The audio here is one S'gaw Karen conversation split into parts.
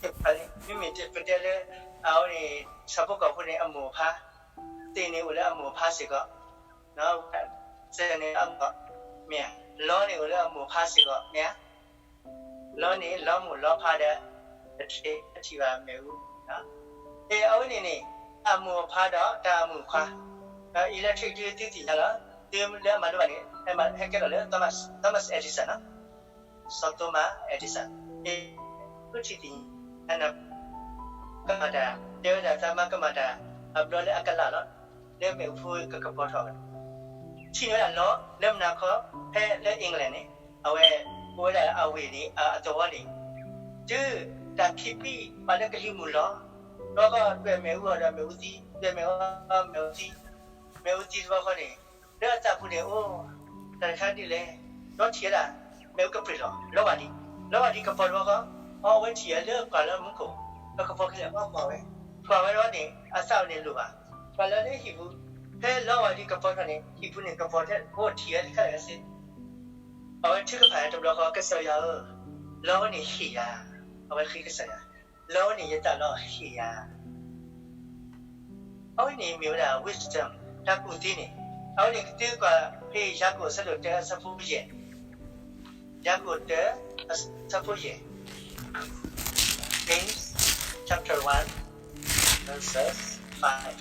မ့မ့ၢ်ပတဲလၢ အဝဲန့ၣ် ဆၣ်ဖိကီၢ်ဖိန့ၣ် အမိၢ်အဖါ, သ့ၣ်န့ၣ်အိၣ်လၢအမိၢ်အဖါစ့ၢ်ကီး, စၢၤန့ၣ်အမိၢ်, မ့ၢ်ဧါ, လီန့ၣ်အိၣ်လၢအမိၢ်အဖါစ့ၢ်ကီး မ့ၢ်ဧါ. လီန့ၣ် လီမိၢ်လီဖါဒီး တထံၣ်ဘၣ်မ့ၣ်အူ, အဝဲန့ၣ်န့ၣ် အမိၢ်အဖါဒီးတၢ်အမုၣ်ခွါ, electric ဒ်သုသ့ၣ်ညါလီၤ, သုလၢအမၤလိဘၣ်န့ၣ် ဟဲကဲထီၣ်လၢ Thomas Edison နီၤ, စီၤ Thomas Edison, ဃုထံၣ်သ့ၣ်ညါ ကမၤတၢ်, တဲဝဲဒၣ်သးမၤကမၤတၢ် အဘျီလၢအကလးလီၤ, လၢမ့ၣ်အူဖိကကပီၤထီၣ်, ထံၣ်န့ၢ်ဝဲဒၣ်လီ လၢမုၢ်နၤခီ ဖဲလၢ England န့ၣ်, အဝဲ အိၣ်ဝဲဒၣ်အဝ့ၢ်န့ၣ် အသဝီန့ၣ်, တုၤတၢ်ခံပံၣ်ပာ်လၢကလံၤမုၢ်လီၤ, ဒီးကီၢ်ဒွဲၣ်မ့ၣ်အူအီၤဒီးမ့ၣ်အူသံ, ဒွဲၣ်မ့ၣ်အူအီၤမ့ၣ်အူသံ, မ့ၣ်အူသံတဘျီဃီန့ၣ်, လၢအသးပူၤန့ၣ်အိၣ် တၢ်တခါဒ်လဲၣ်, ဒီးထံၣ်ဝဲဒၣ် မ့ၣ်အူကပြ့ၢ်လီၤ, လီဝါဒံး, လီဝါဒံးကပီၤတဘျီဃီ, အဝဲထံၣ်ဝဲလၢပှၤလၢမူခိၣ် အကပီၤခဲလၢာ် အီကွၢ်ဝဲ, ကွၢ်ဝဲဒီးန့ၣ် အသးန့ၣ်လိၣ်ဘၣ်, ပှၤလၢလၢဟံၣ်ပူၤ, ဖဲလီဝါဒံးကပီၤထီၣ်န့ၣ် ဟံၣ်ပူၤန့ၣ်ကပီၤထဲအိၣ်ထံၣ်ဝဲတခါလၢာ်စ့ၢ် အဝဲထုကဖၣ်တဘျီဃီ ကစၢ်ယွၤဧၢ, လီဝဲန့ၣ်ဟ့ၣ်ယၤ, အဝဲဃ့ကစၢ်ယွၤ, လီဝဲန့ၣ်ယသးလီဟ့ၣ်ယၤ, အဝဲန့ၣ်မ့ၢ်ဝဲဒၣ် wisdom တၢ်ကူၣ်သ့န့ၣ်, အဝဲန့ၣ်ကသ့ကွၢ်ဖဲယၤကိာ်အဆၢဒိၣ်တၢအဆၢဖိယဲၢ်, ယၤကိာ်တၢအဆၢဖိယဲၢ်, James chapter one verses five.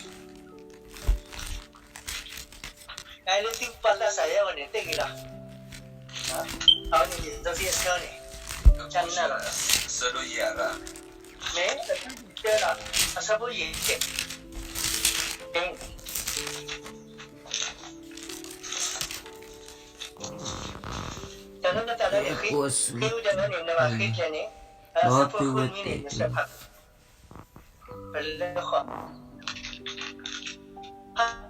အဲလၢသုပာ်သးစၢ်ယဲဝဲန့ၣ် သ့ဂ့ၤလီၤ. အဝဲန့ၣ် လံာ်စီဆှံအဆၢန့ၣ်, ကနၣ်လီၤ, ဆၢဒိၣ်ယဲၢ်ရၣ်, မ့ၢ်တၢ်လီၤ, အဆၢဖိယဲၢ်, တၢ်လၢနတၢ်လၢယဃ့, ဃ့ဝံၤတၢ်လၢန့ၣ် နဘၣ်ဃ့ကျဲန့ၣ်, အဆၢဖိဃုနွံန့ၣ် နဆဲးဖး ပလၢဃီ,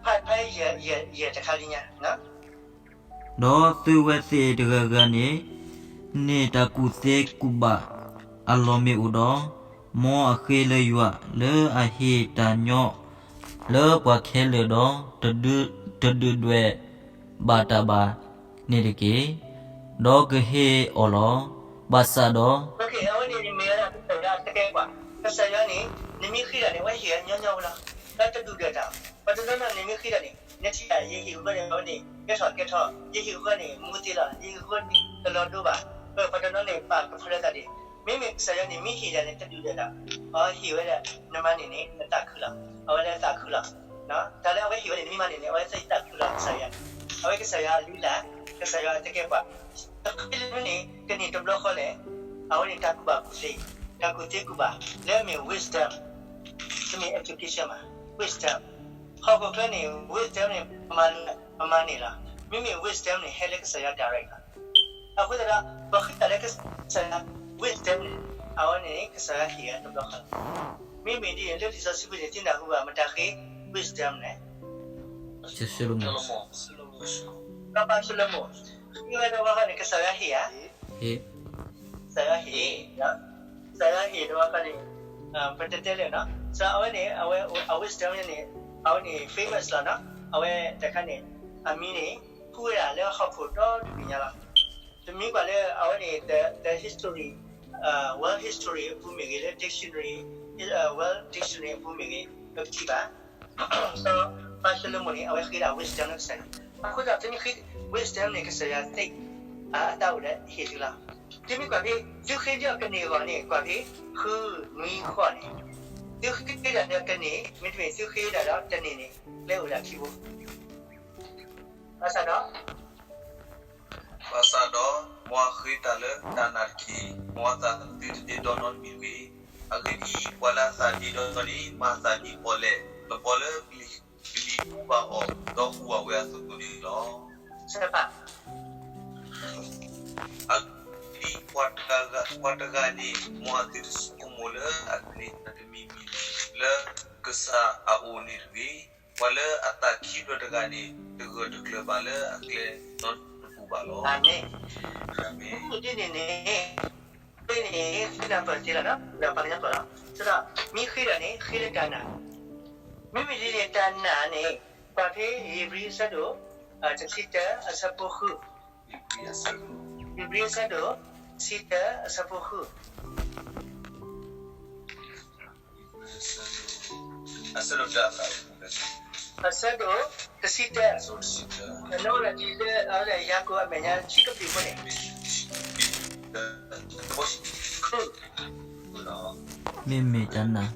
ဖးဖးယဲၢ်တခါလံညါ, ဒီးသုဝဲသ့ၣ်တဂၤဂၤန့ၣ် န့ၢ်တၢ်ကူၣ်သ့ကူၣ်ဘၣ်အလီၢ်မ့ၢ်အိၣ်ဒီး, မ်အဃ့လၢယွၤ လၢအဟ့ၣ်တၢ်ညီလၢပှၤခဲလၢာ်ဒီး, တဒုးဒွဲၣ်ဘၣ်တၢ်ဘၣ်န့ၣ်တက့ၢ်. ဒီးကဟ့ၣ်အီၤလီၤ. ဘၣ်ဆၣ်ဒီး ကစၢ်ယွၤန့ၣ် နမ့ၢ်ဃ့တၢ်န့ၣ် အဝဲဟ့ၣ်ဝဲညီညီဝဲလီၤ. ဒီးတဒုၣ်ဒွဲၣ်တၢ်, ပှၤတနီၤနီၤန့ၣ်မ့ၢ်ဃ့တၢ်န့ၣ် နထံၣ်တၢ် ယဟ့ၣ်အဃိန့ၣ် အဝဲန့ၣ် ကဲထီၣ်ကဲထီၣ်, ယဟ့ၣ်အဃိန့ၣ် မူသ့လီၤ, ယဟ့ၣ်အဃိန့ၣ် တလီၤဒိဘၣ်. ပှၤတနီၤန့ၣ် ပာ်ကဖၢလၢသးဒ်, မ့မ့ၢ်ကစၢ်ယွၤန့ၣ် မ့ၢ်ဟ့ၣ်တၢ်န့ၣ် တဒုၣ်ဒွဲၣ်တၢ်, အဝဲဟ့ၣ်ဝဲဒၣ် နမၤန့ၢ်န့ၣ် နသးခုလီၤ, အဝဲလၢသးခုလီၤ. တၢ်လၢအဝဲဟ့ၣ်ဝဲန့ၣ် နမ့ၢ်မၤန့ၢ်န့ၣ် အဝဲသးခုလီၤကစၢ်ယွၤ, အဝဲကစၢ်ယွၤအလုၢ်အလၢ်, ကစၢ်ယွၤအသကဲးပှၤ, တၢ်ဃ့လၢန့ၣ် ကန့ၢ်တဘျီဃီလဲၣ်, အဝဲန့ၣ်တၢ်ကူၣ်ဘၣ်ကူၣ်သ့, တၢ်ကူၣ်သ့ကူၣ်ဘၣ်, လၢအမ့ၢ် wisdom, တမ့ၢ် education ဘၣ်, wisdom. ဟီၣ်ခိၣ်ချၢန့ၣ် wisdom န့ၣ် ပမၤလိာ် ပမၤန့ၢ်လီၤ. မ့မ့ၢ် wisdom န့ၣ် ဟဲလၢကစၢ်ယွၤ direct လီၤ. အဃိသတးဒီး ပဃ့တၢ်လၢကစၢ်ယွၤ wisdom န့ၣ် အဝဲန့ၣ် ကစၢ်ယွၤဟ့ၣ်ဝဲတဘျီဃီလီၤ. မ့မ့ၢ်ဒ်န့ၣ် လၢလံာ်စီဆှံပူၤန့ၣ် သုနၢ်ဟူဘၣ် မတၤဃ့ wisdom န့ၣ် စီၤၡလိၤမိၣ်, စီၤၡလိၤမိၣ်, ဃ့ဝဲတဘျီဃီန့ၣ် ကစၢ်ယွၤဟ့ၣ်ဧါ, ကစၢ်ယွၤဟ့ၣ်, ကစၢ်ယွၤဟ့ၣ်တဘျီဃီန့ၣ် ပတတဲလၢာ်နီၤ, အဝဲန့ၣ် အဝဲ အ wisdom န့ၣ် အဝဲန့ၣ် famous လီၤနီၤ, အဝဲတခါန့ၣ် အမံၤန့ၣ် ဖှူဝဲဒၣ်လၢဟီၣ်ခိၣ်ဒီတဘ့ၣ်ညါလီၤ. တမံၤကွၢ်လၢအဝဲန့ၣ် the history, world history အပူၤမ့ၢ်ဂ့ၤ, လၢ dictionary, world dictionary အပူၤမ့ၢ်ဂ့ၤ ပကထံၣ်ဘၣ် စီၤၡလိၤမိၣ်န့ၣ် အဝဲဃ့ဒၣ် wisdom လၢကစၢ်ယွၤ, အဃိသတး သုမ့ၢ်ဃ့ wisdom န့ၣ် ကစၢ်ယွၤသ့ၣ်အတၢ်အိၣ်လၢဟ့ၣ်သုလီၤ. သုမ့ၢ်ကွၢ်ဖဲ သုဃ့ဒီးကန့ၢ်အဂီၢ်န့ၣ် ကွၢ်ဖဲ ဃု နွံ ဃိးန့ၣ်, သုဃ့ဒၣ်ဒီးကန့ၢ်, မ့တမ့ၢ်သုဃ့ဒၣ်ဒီးတန့ၢ်န့ၣ် ကျဲအိၣ်ဒၣ်ခံဘိ. ဘၣ်ဆၣ်ဒီး ဘၣ်ဆၣ်ဒီး မ်အဃ့တၢ်လၢတၢ်နာ်တက့ၢ်. မ်အသးသုတဒ့ဒီနီတမံၤတဂ့ၤ. အဂ့ၢ်ဒ်အံၤ, ပှၤလၢအသးဒ့ဒီန့ၣ် မၤအသးဒ်ပီၣ်လဲၣ်, လပီလၢကလံၤပူၤဘၣ်အီၤ, ဒီးဟူးဝးဝဲအသိးန့ၣ်လီၤ. အဂ့ၢ်ဒ်အံၤ, ပှၤတဂၤန့ၣ် မ်အသုတဆိကမိၣ်လၢအကန့ၢ်တၢ်တမံၤမံၤလၢကစၢ်အအိၣ်န့ၣ်တဂ့ၤ. ပှၤလၢအသးခံဖျၢၣ်တဂၤန့ၣ် တဂၢၢ်တကျၢၤဘၣ်လၢအကျဲနီတပူၤဘၣ်လီၤ. အၤမ့ၣ်. အၤမ့ၣ်. ဒ်န့ၣ်န့ၣ် ဖဲန့ၣ် သုနၢ်ပၢၢ်သ့လီၤနီၤ, ဒီးပှၤကညီကျိာ်လီၤ. သတး မ့ၢ်ဃ့ဒၣ်န့ၣ် ဃ့လၢတၢ်နာ်. မ့မ့ၢ်ဒ်န့ၣ် တၢ်နာ်န့ၣ် ကွၢ်ဖဲဧ့ၤဘြံၤအဆၢဒိၣ် တဆံတၢ အဆၢဖိဃု, ဧ့ၤဘြံၤအဆၢဒိၣ် တဆံတၢ အဆၢဖိဃု. အဆၢဒိၣ်တဆံတၢ, အဆၢဒိၣ်တဆံတၢ, အနီၢ်လၢဒ်လၢ အဝဲဒၣ်ယၤကိာ်အမဲာ်ညါ ဆံကပံာ်ဖိန့ၣ်, မ့မ့ၢ်တၢ်နာ်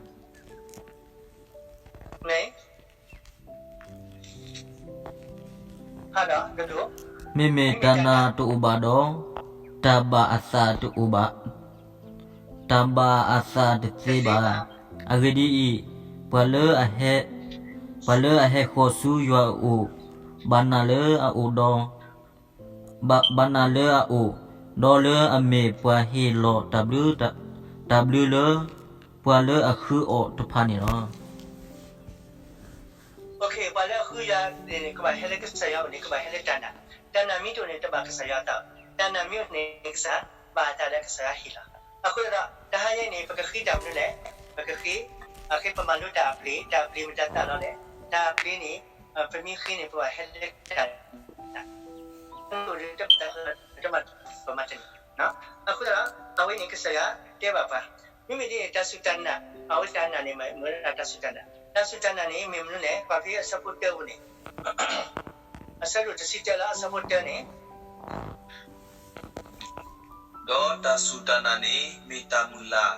မ့ၢ် မ့မ့ၢ်တၢ်နာ်တအိၣ်ဘၣ်ဒီး တၢ်ဘၣ်အသးတအိၣ်ဘၣ်, တၢ်ဘၣ်အသးတသ့ဘၣ်. အဂ့ၢ်ဒ်အံၤ, ပှၤလၢအဟဲ, ပှၤလၢအဟဲဃီၤဆူယွၤအအိၣ်, ဘၣ်နာ်လၢအအိၣ်ဒီး, ဘၣ်, ဘၣ်နာ်လၢအအိၣ်, ဒီးလၢအမ့ၢ်ပှၤဟ့ၣ်လီၤတၢ်ဘျုး, တၢ်ဘျုးလၢ ပှၤလၢအဃုအီၤတဖၣ်န့ၣ်လီၤ. ပှၤလၢအဃုယၤန့ၣ် ကဘၣ်ဟဲလၢကစၢ်ယွၤအအိၣ်န့ၣ် ကဘၣ်ဟဲလၢတၢ်နာ်, တၢ်နာ်မ့ၢ်တအိၣ်န့ၣ် တဘၣ်ကစၢ်ယွၤအသး, တၢ်နာ်မ့ၢ်အိၣ်န့ၣ် ကစၢ်ဘၣ်အသးလၢကစၢ်ယွၤဟ့ၣ်လီၤ. အဃိသတးဒီး တဟါညါအံၤန့ၣ် ပကဃ့တၢ်မနုၤလဲၣ်, ပကဃ့, အဃ့ပမၤလိတၢ်အပျ့ၤ, တၢ်အပျ့ၤမတၤသၣ်လီၤလဲၣ်, တၢ်အပျ့ၤန့ၣ် ပမ့ၢ်ဃ့န့ၣ် ပဘၣ်ဟဲလၢတၢ်နာ်, တမၤ, တမၤတန့ၣ်, အဃိသတးဒီး အဝဲန့ၣ်ကစၢ်ယွၤတဲဘၣ်ပှၤ, မ့မ့ၢ်ဒ်န့ၣ် တၢ်စူၢ်တၢ်နာ်, အဝဲတၢ်နာ်န့ၣ် မ့ၢ်ဝဲဒၣ်တၢ်စူၢ်တၢ်နာ်, တၢ်စူၢ်တၢ်နာ်န့ၣ် မ့ၢ်မနုၤလဲၣ်, ပှၤဖဲအဆၢဖိတၢအပူၤန့ၣ် အဆၢဒိၣ်တဆံတၢလၢအဆၢဖိတၢန့ၣ်, ဒီးတၢ်စူၢ်တၢ်နာ်န့ၣ် မ့ၢ်တၢ်မုၢ်လၢ်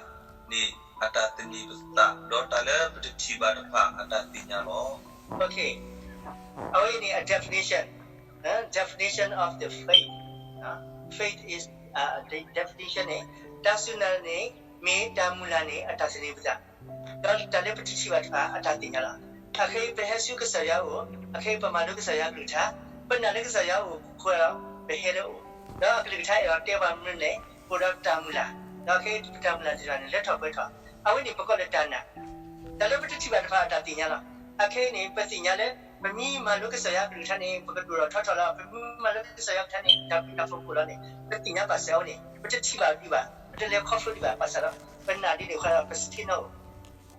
န့ၣ်အတၢ်သန့ၤပသး, ဒီးတၢ်လၢပတထံၣ်ဘၣ်တဖၣ်အတၢ်သ့ၣ်ညါလီၤ. အဝဲအံၤန့ၣ် အ definition, definition of the faith, faith is, definition န့ၣ် တၢ်စူၢ်နာ်န့ၣ် မ့ၢ်တၢ်မုၢ်လၢ်န့ၣ်အတၢ်သန့ၤပသး ဒီးတၢ်လၢပတထံၣ်ဘၣ်တဖၣ်အတၢ်သ့ၣ်ညါလီၤ. အခဲအံၤပဟဲဆူကစၢ်ယွၤအအိၣ်, အခဲအံၤပမၤလိကစၢ်ယွၤကလုၢ်ကထါ, ပနာ်လၢကစၢ်ယွၤအအိၣ်အဃိဒီး ပဟဲလၢအအိၣ်, ဒီးအကလုၢ်ကထါအဲၣ်ဒိးတဲပှၤမနုၤလဲၣ်, အိၣ်ဒီးတၢ်မုၢ်လၢ်, ဒီးအခဲအံၤပတၢ်မုၢ်လၢ်သ့ၣ်တဖၣ်န့ၣ် လၢထီၣ်ပှဲၤထီၣ်, အဝဲန့ၣ်ပကိးလၢတၢ်နာ်, တၢ်လၢပတထံၣ်ဘၣ်တဖၣ်အတၢ်သ့ၣ်ညါလီၤ. အခဲအံၤန့ၣ် ပသ့ၣ်ညါလၢ ပမ့ၢ်မၤလိကစၢ်ယွၤကလုၢ်ကထါန့ၣ် ပကဒိၣ်ထီၣ်ထီထီၣ်လီၤ, ပမ့ၢ်မၤလိကစၢ်ယွၤကလုၢ်ကထါန့ၣ် တၢ်ဘျုးတၢ်ဖှိၣ်ကအိၣ်လီၤန့ၣ် ပသ့ၣ်ညါဘၣ်စ့ၢ်အဝဲန့ၣ် ပတထံၣ်ဘၣ်ဒံးဘၣ်, ပတလဲၤခီဖျိဒံးဘၣ်, ဘၣ်ဆၣ်ဒီး ပနာ်ဒ်န့ၣ်အဃိဒီး ပဆ့ၣ်နီၤအိၣ်,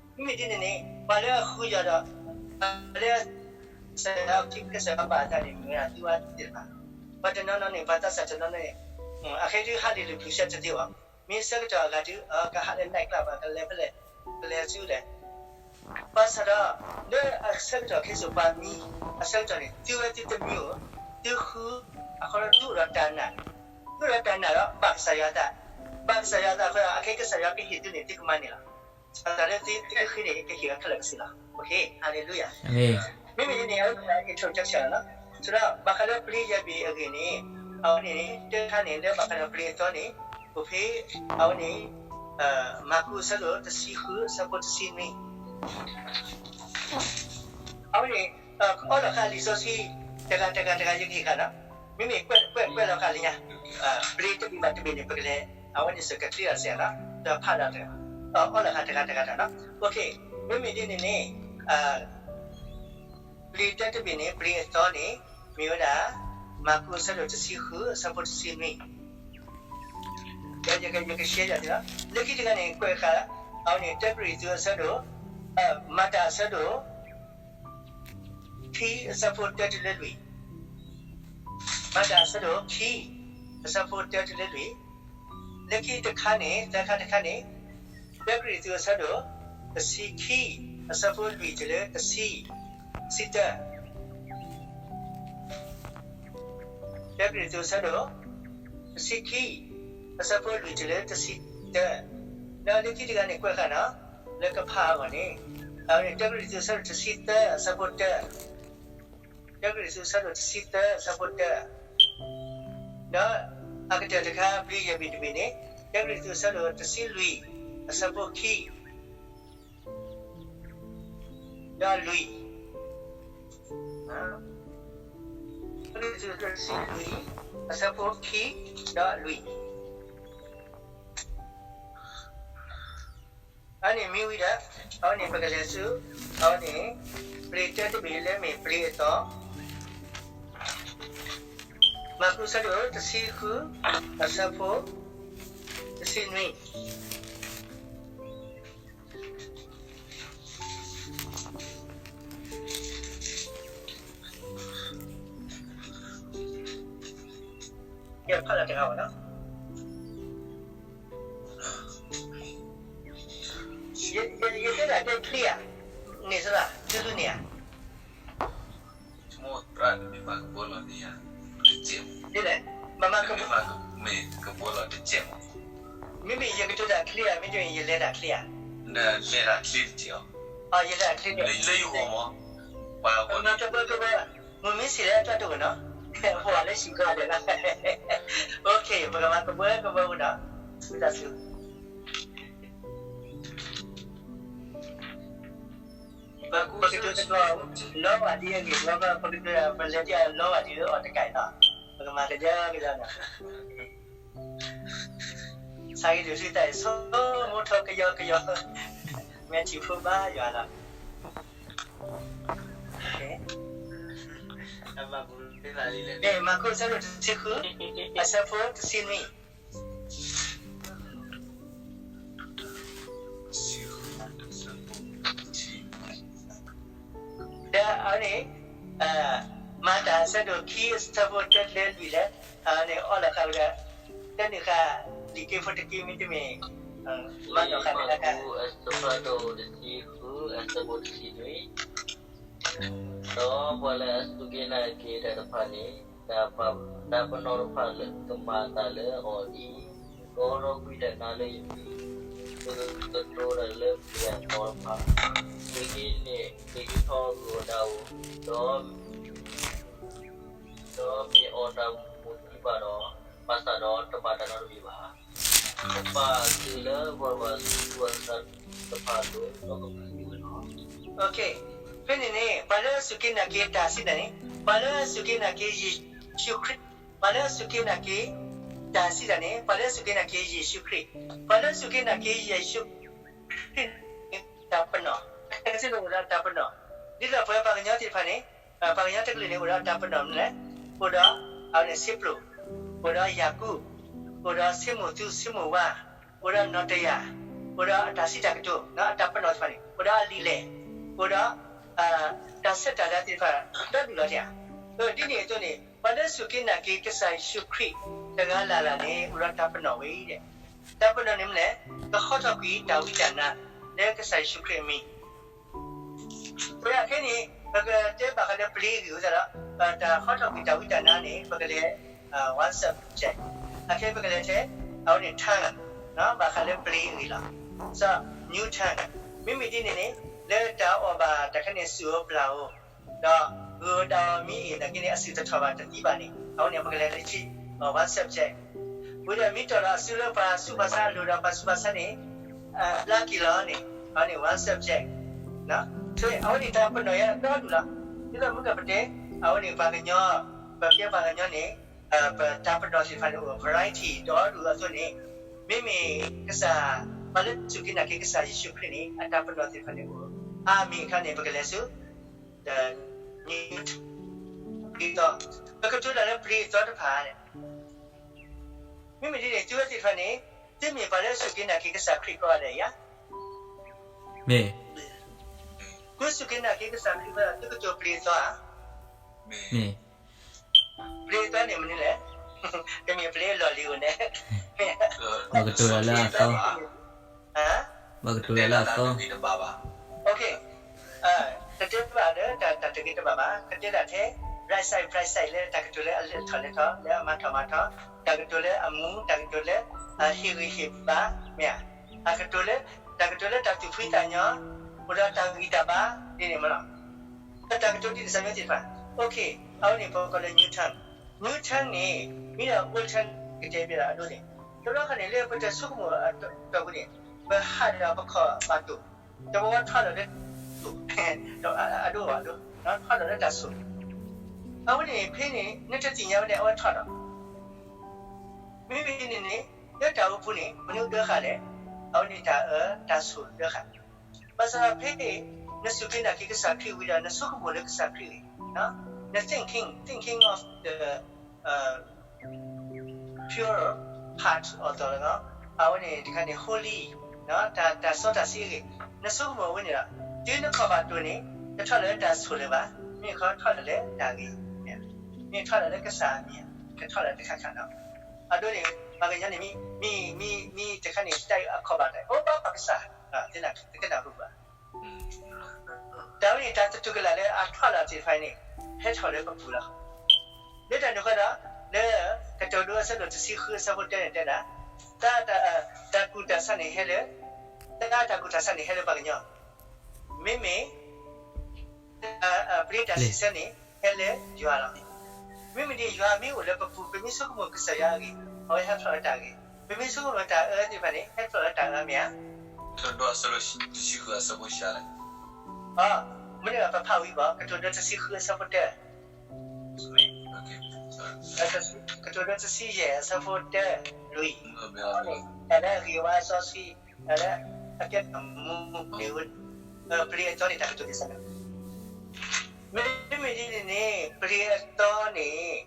မ့မ့ၢ်ဒ်န့ၣ်န့ၣ် ပှၤလၢအဃုယွၤဒီး ပှၤလၢ ကစၢ်ယွၤအခံ ကစၢ်ယွၤဘၣ်အသးန့ၣ် မ့ၢ်ဝဲဒၣ်သုဝဲသ့ၣ်တဖၣ်, ပှၤတနီၤနီၤန့ၣ် ပှၤသးစၢ်တနီၤနီၤန့ၣ် အခဲအံၤဒုးဟးလ့ၤလုၢ်ပျူၤစဲတသ့ဘၣ်, မ့ၢ်ဆၢကတီၢ်အဂၤဒုး ကဟးလၢ night club ဘၣ်, ကလဲၤဖဲလဲၣ်, ကလဲၤဆူလဲၣ်, ဘၣ်ဆၣ်ဒီး လၢအဆၢကတီၢ်ခဲစိာ်ပှၤမံ အဆၢကတီၢ်န့ၣ် သုဝဲသုတမံဧိၤ, သုဃု, အဃိဒီးသုအိၣ်ဒီးတၢ်နာ်, သုအိၣ်ဒီးတၢ်နာ်ဒီး ဘၣ်ကစၢ်ယွၤအသး, ဘၣ်ကစၢ်ယွၤအသးအဃိဒီး အခဲအံၤကစၢ်ယွၤကဟ့ၣ်သုန့ၣ် သုကမၤန့ၢ်လီၤ. တၢ်လၢသုဃ့န့ၣ် ကဟ့ၣ်ဝဲခဲလၢာ်ကဆ့လီၤ. ဟါလ့လူယၤ. မ့မ့ၢ်ဒ်န့ၣ် အဝဲ introduction လီၤ. ဆိုတော့ ဘၣ်ဃးလၢပျ့ၤယဲၢ်ဘ့ၣ်အဂ့ၢ်န့ၣ် အဝဲန့ၣ် တၢ်တခါန့ၣ် လၢဘၣ်ဃးဒီးပျ့ၤအသီန့ၣ် ပဖဲ အဝဲန့ၣ် မၢ်ကူးအဆၢဒိၣ်တဆံဃု အဆၢဖိတဆံနွံ အဝဲန့ၣ် အီလီၤဃာ်လံာ်စီဆှံ တဂၤတဂၤတဂၤ ယကဟ့ၣ်ဃာ်လီၤ. မ့မ့ၢ်ကွဲးလီၤဃာ်လၢညါ ပျ့ၤတဘ့ၣ်ဘၣ်တဘ့ၣ်န့ၣ် ပကလဲၤ အဝဲန့ၣ် စကတၢၢ်စဲးလီၤ ဒီးဖးလီၤတဂၤ အီလီၤဃာ်တဂၤတဂၤတဂၤလီၤ. မ့မ့ၢ်ဒ်န့ၣ်န့ၣ် ပျ့ၤတၢတဘ့ၣ်န့ၣ် ပျ့ၤအသီန့ၣ် မ့ၢ်ဝဲဒၣ် မၢ်ကူးအဆၢဒိၣ်တဆံဃု အဆၢဖိတဆံနွံ ယကရှဲယၤလီၤ. လၢခံတဂၤန့ၣ် ကွဲးဃာ် အဝဲန့ၣ် တၢကရံၣ်သူးအဆၢဒိၣ် မၤတၢ်အဆၢဒိၣ် ခံ အဆၢဖိတၢတုၤလၢလွံၢ်, မၤတၢ်အဆၢဒိၣ်ခံ အဆၢဖိတၢတုၤလၢလွံၢ်, လၢခံတခါန့ၣ် သၢခါတခါန့ၣ် တၢကရံၣ်သူးအဆၢဒိၣ် တဆံခံ အဆၢဖိလွံၢ်တုၤလၢတဆံ, တဆံတၢ တၢကရံၣ်သူးအဆၢဒိၣ် တဆံခံ အဆၢဖိလွံၢ်တုၤလၢတဆံတၢ, ဒီးလၢခံတဂၤန့ၣ် ကွဲးဃာ်နီၤ လၢကဖးအဂီၢ်န့ၣ် အဝဲန့ၣ် တၢကရံၣ်သူးအဆၢဒိၣ်တဆံသၢ အဆၢဖိတၢ, တၢကရံၣ်သူးအဆၢဒိၣ်တဆံသၢ အဆၢဖိတၢ, ဒီးအကတၢၢ်တခါ ပျ့ၤယဲၢ်ဘ့ၣ်တဘ့ၣ်န့ၣ် တၢကရံၣ်သူးအဆၢဒိၣ်တဆံလွံၢ် အဆၢဖိခံ ဒီးလွံၢ်, တၢကရံၣ်သူးတဆံလွံၢ် အဆၢဖိခံ ဒီးလွံၢ် အန့ၣ်မ့ၢ်ဝံၤဒီး အဝဲန့ၣ်ပကလဲၤဆူ အဝဲန့ၣ် ပျ့ၤတၢတဘ့ၣ်လၢမ့ၢ်ပျ့ၤအသီ, မၢ်ကူးအဆၢဒိၣ်တဆံဃု အဆၢဖိ တဆံနွံ ယဖးလီၤတဂၤဘၣ်နီၤ. ယတဲဒၣ်တဲချ့ဧါ, န့ၣ် ကစၢ်လၢ ဒုးဒုးန့ၣ်ဧါ, ဒ်လဲၣ်, မမကဘၢ, မ့မ့ၢ်ယကတိၤတၢ်ချ့ဧါ, မ့တမ့ၢ်ယလဲၤတၢ်ချ့ဧါ, ယလဲၤတၢ်ချ့, မမကဘၢကဘၢ, မုၢ်မ့ၢ်ဆ့ၣ်လၢအတၢ်တအိၣ်နီၤ, ပှၤလၢဟံၣ်ဃီဒဲးလီၤ, ပကမၤကဘၢကဘၢဝဲနီၤ, ဝံသးစူၤ ပကတိၤတကီၢ်, လီၤဂာ်ဒ်အဂ့ၢ်, ပကတိၤ, ပလဲၤတၢ်လီၤဂာ်ဒ်လၢအီၤတကးအံၤနီၤ, ပကမၤကယီကယီနီၤ, စးဂ့ၤဒုးသုသးအံၤ ဆိမိၣ်ထီၣ်ကယီကယီ, မ့ၢ်ထံၣ်ဖိဘါယွၤလီၤ, မၢ်ကူးအဆၢဒိၣ်တဆံဃု, အဆၢဖိတဆံနွံ ဒီးအဝဲန့ၣ်, မၤတၢ်အဆၢဒိၣ်ခံအဆၢဖိတၢလၢလွံၢ်လဲၣ်, အဝဲန့ၣ်အီလီၤဃာ်ဝဲဒၣ်, တၢနုာ်ဃာ်, လံာ်က့ဖိတက့မ့တမ့ၢ်, မၤနီၣ်ဃာ်တခါခါ, မၢ်ကူးအဆၢဒိၣ်တဆံဃု အဆၢဖိတဆံနွံ, ဒီးပှၤလၢအစူၢ်က့ၤနာ်က့ၤတၢ်တဖၣ်န့ၣ်, တၢ်ပနီၣ်တဖၣ်လၢကမၤအသးလၢအီၤဒ်အံၤ, ကအိးထီၣ်ကွံာ်တၢ်နါလၢယမံၤ, ကကတိၤတၢ်လၢပျံၤအသီတဖၣ်, မ့ၢ်ဂ့ၤန့ၣ် မ့ၢ်ဂ့ၤထီၣ်ဂ့ၤအီၤဒၣ်ဧိၤ, ဒီး, ဒီးမ့ၢ်အီၣ်တၢ်မူၤသံဘၣ်ဒီး, ဘၣ်ဆၣ်ဒီးတဘၣ်တၢ်နီတမံၤဘၣ်. ကပာ်သုလၢပှၤဘၣ်ဆိၣ်ဂ့ၤအသးတဖၣ်အလိၤ, ဒီးကမၤန့ၢ်ဝဲလီၤ. ဖဲန့ၣ်န့ၣ် ပှၤလၢအစူၢ်က့ၤနာ်က့ၤတၢ်စံးတၢ်န့ၣ်, ပှၤလၢအစူၢ်က့ၤနာ်က့ၤယ့ၣ်ၡူးခရံာ်, ပှၤလၢအစူၢ်က့ၤနာ်က့ၤတၢ်စံးတၢ်န့ၣ်, ပှၤလၢအစူၢ်က့ၤနာ်က့ၤယ့ၣ်ၡူးခရံာ်, ပှၤလၢအစူၢ်က့ၤနာ်က့ၤယ့ၣ်ၡူးခရံာ်န့ၣ် တၢ်ပနီၣ်, ကစၢ်န့ၣ်အိၣ်ဒီးတၢ်ပနီၣ်, ဒ်သိးပှၤပှၤကညီသ့ၣ်တဖၣ်န့ၣ်, ပှၤကညီတကလုာ်န့ၣ် အိၣ်ဒီးတၢ်ပနီၣ်မနုၤလဲၣ်, အိၣ်ဒီး, အဝဲန့ၣ်စ့ပျိၣ်, အိၣ်ဒီးယၤကူၣ်, အိၣ်ဒီးစ့မိၢ်သူစ့မိၢ်ဝါ, အိၣ်ဒီးနီၣ်တယၢ်, အိၣ်ဒီးအတၢ်စံးတၢ်ကတိၤ, အတၢ်ပနီၣ်သ့ၣ်တဖၣ်န့ၣ် အိၣ်ဒီးအလံာ်လဲၢ်, အိၣ်ဒီး, တၢ်ဆဲးတၢ်လၤသ့ၣ်တဖၣ် ဒီဒူၣ်လီၤတယၢ်, ဒ်န့ၣ်အသိးန့ၣ် ပှၤလၢစူၢ်က့ၤနာ်က့ၤကစၢ်ယ့ၣ်ၡူးခရံာ်တဂၤလၢ်လၢ်န့ၣ် အိၣ်ဒီးတၢ်ပနီၣ်ဝဲအံၤ, တၢ်ပနီၣ်န့ၣ်မနုၤလဲၣ်, ကဟီထီၣ်ကွံာ်တၢ်ဝံတၢ်နါလၢကစၢ်ယ့ၣ်ၡူးခရံာ်အမံၤ အခဲန့ၣ် ပကတဲဘၣ်ဃးလၢပျ့ၤအဂ့ၢ်အဃိသတးဒီး, တၢ်ဟီထီၣ်ကွံာ်တၢ်ဝံတၢ်နါန့ၣ် ပကလဲၤ, one subject, အခဲပကလဲၤထဲ, အဝဲန့ၣ် tongue, ဘၣ်ဃးလၢပျ့ၤအဂ့ၢ်လီၤ. စီၤ new tongue, မ့မ့ၢ်ဒ်န့ၣ်န့ၣ်, လၢတၢ်အီၣ်ဘၣ်တၢ်ခဲန့ၣ် စူၣ်ဧိၤပျၢ်ဧိၤ, ဒီးဂုၢ်ဧိၤဒၣ်ဧိၤမံအံၤ နာ်က့န့ၣ် အစူၣ်တထီၣ်ဘၣ်တသံဘၣ်န့ၣ်, အဝဲန့ၣ် ပကလဲၤလၢ one subject, ဝံၤဒီးမ့ၢ်တီၢ်ဒီးအစုလၢပှၤဆူးပှၤဆါအလိၤဒီးပှၤဆူးပှၤဆါန့ၣ် ဘျါက့ၤလီၤန့ၣ်, အဝဲန့ၣ် one subject, အဝဲန့ၣ်တၢ်ပနီၣ်ယါဒီဒူၣ်လီၤ. ဒ်သိးမ့ၢ်ကပတဲ, အဝဲန့ၣ်ပှၤကညီ, ပကဲပှၤကညီန့ၣ်, ပတၢ်ပနီၣ်သ့ၣ်တဖၣ်န့ၣ်အိၣ် variety ဒီဒူၣ်အသိးန့ၣ်, မ့မ့ၢ်ကစၢ်, ပှၤလၢစူၢ်က့ၤနာ်က့ၤကစၢ်ယ့ၣ်ၡူးခရံာ်န့ၣ် အတၢ်ပနီၣ်သ့ၣ်တဖၣ်န့ၣ်အိၣ်, အါမံၤအခါန့ၣ် ပကလဲၤဆူ the new, ပျ့ၤသီ, ပကတိၤတၢ်လၢပျ့ၤသီတဖၣ်န့ၣ်, မ့မ့ၢ်ဒ်န့ၣ် သုဝဲသ့ၣ်တဖၣ်န့ၣ်, သုမ့ၢ်ပှၤလၢအစူၢ်က့ၤနာ်က့ၤကစၢ်ခရံာ်ကိးဂၤဒဲးဧါ, မ့ၢ်, သုစူၢ်က့ၤနာ်က့ၤကစၢ်ခရံာ်ဘၣ် သုကတိၤပျ့ၤသီဧါ, မ့ၢ်, ပျ့ၤသီန့ၣ်မနုၤလဲၣ်, တမ့ၢ်ပျ့ၤအလီၢ်လံၤဧိၤန့ၣ်, ပကတိၤတၢ်လၢအသီ, ပကတိၤတၢ်လၢအသီ, တတဲဘၣ်ဒီးတၢ်တဂ့ၤတဘၣ်ဘၣ်, ကတဲဒၣ်ထဲ bright side, bright side လၢတၢ်ကတိၤလၢအလဲၤထီၣ်လဲၤထီၣ် လၢအမၤထီၣ်မၤထီၣ်, တၢ်ကတိၤလၢအမူ, တၢ်ကတိၤလၢအဟ့ၣ်ဂံၢ်ဟ့ၣ်ဘါ, မ့ၢ်ဧါ, တၢ်ကတိၤလၢ, တၢ်ကတိၤလၢတၢ်သူၣ်ဖှံသးညီ, အိၣ်ဒီးတၢ်ဂံၢ်တၢ်ဘါ, ဒ်န့ၣ်မ့ၢ်လီၤ. တၢ်ကတိၤဒ်န့ၣ် စၢ်မၠိသ့ၣ်တဖၣ်, အဝဲန့ၣ်ပကိးလၢ new tongue, new tongue န့ၣ်, မ့ၢ်ဒီး old tongue ကတဲဘၣ်ဒီးအဒိန့ၣ်, တဘျီခါန့ၣ် လၢပတဆိကမိၣ်အတီၢ်ပူၤန့ၣ်, ပဟးဒီးပခီၣ်ဘၣ်တိၢ်, တဝီထီၣ်ဒီးလၢတိၢ်, အဒိအဒိ, ထီၣ်ဒီးလၢတၢ်ဆိၣ်, အဝဲန့ၣ်ဖဲန့ၣ် နတသ့ၣ်ညါဝဲဒၣ်အဝဲထီၣ်ဒီး မ့မ့ၢ်ဒ်န့ၣ်န့ၣ်, လၢတၢ်အိၣ်ပူၤန့ၣ် မနုၤဒၢဃာ်လဲၣ်, အဝဲန့ၣ်တၢ်အၢတၢ်ဆိၣ်ဒၢဃာ်, ဘၣ်ဆၣ်ဒီးဖဲ နစူၢ်က့ၤနာ်က့ၤကစၢ်ခရံာ်ဝံၤဒီး နဆိကမိၣ်လၢကစၢ်ခရံာ်အဂ့ၢ်, န thinking, thinking of the pure heart of the, အဝဲန့ၣ်တခါန့ၣ် holy, တၢ်စီတၢ်ဆှံအဂ့ၢ်, နဆိကမိၣ်ဝဲန့ၣ်ဒီး, တုၤနခီၣ်ဘၣ်တိၢ်န့ၣ်, တထီၣ်လၢတၢ်ဆိၣ်လၢၤဘၣ်, မ့ၢ်ခီထီၣ်ဒီးလၢတၢ်ဂ့ၤ, မ့ၢ်ထီၣ်ဒီးလၢကစၢ်အမံၤ, ကထီၣ်ဒီးတခါခါနီၤ, အဒိန့ၣ်, ပှၤကညီန့ၣ်မ့ၢ်, မ့ၢ်တခါန့ၣ် တၢ်အခီၣ်ဘၣ်တၢ်, အိၣ်ဘၣ်ပှၤကစၢ်, သနာ်က့တကနၣ်ဟူဘၣ် တၢ်ဝဲန့ၣ် တၢ်သတူၢ်ကလာ်လၢအထွးလီၤသ့ၣ်တဖၣ်န့ၣ် ဟဲထီၣ်လၢပပူၤလီၤ. လၢတၢ်န့ၣ်အဃိဒီး လၢကတိၤဒိအဆၢဒိၣ်တဆံဃုအဆၢဖိတၢန့ၣ်တဲဒၣ်, တၢ်, တၢ်ကူၣ်တၢ်ဆးန့ၣ်ဟဲလၢ, တၢ်ကူၣ်တၢ်ဆးန့ၣ်ဟဲလၢပှၤကညီ, မ့မ့ၢ် ပျ့ၤတၢ်စံးဆၢန့ၣ် ဟဲလၢယွၤလီၤ. မ့မ့ၢ်ဒ်ယွၤမ့ၢ်အိၣ်လၢပပူၤ ပမ့ၢ်ဆိကမိၣ်ကစၢ်ယွၤအဂ့ၢ် အဝဲဟဲဖျိးလၢတၢ်အဂ့ၢ်, ပမ့ၢ်ဆိကမိၣ်တၢ်အၢသ့ၣ်တဖၣ်န့ၣ် ဟဲဖျိးလၢတၢ်အၢမ့ၢ်ဧါ. ကတိၤဒိအဆၢဒိၣ်တဆံဃုအဆၢဖိတၢ, မ့ၢ်န့ၣ်ပဖးဝံၤဘၣ် ကတိၤဒိတဆံဃုအဆၢဖိတၢ, ကတိၤဒိတဆံယဲၢ်အဆၢဖိတၢ, လွံၢ်, တၢ်လၢအဂ့ၤဝါစီဆှံ, တၢ်လၢအကဲမူန့ၣ်, ပျ့ၤအသီန့ၣ် တၢ်ကတိၤဒိစၢ်န့ၣ်, မ့မ့ၢ်ဒ်န့ၣ်န့ၣ် ပျ့ၤအသီန့ၣ်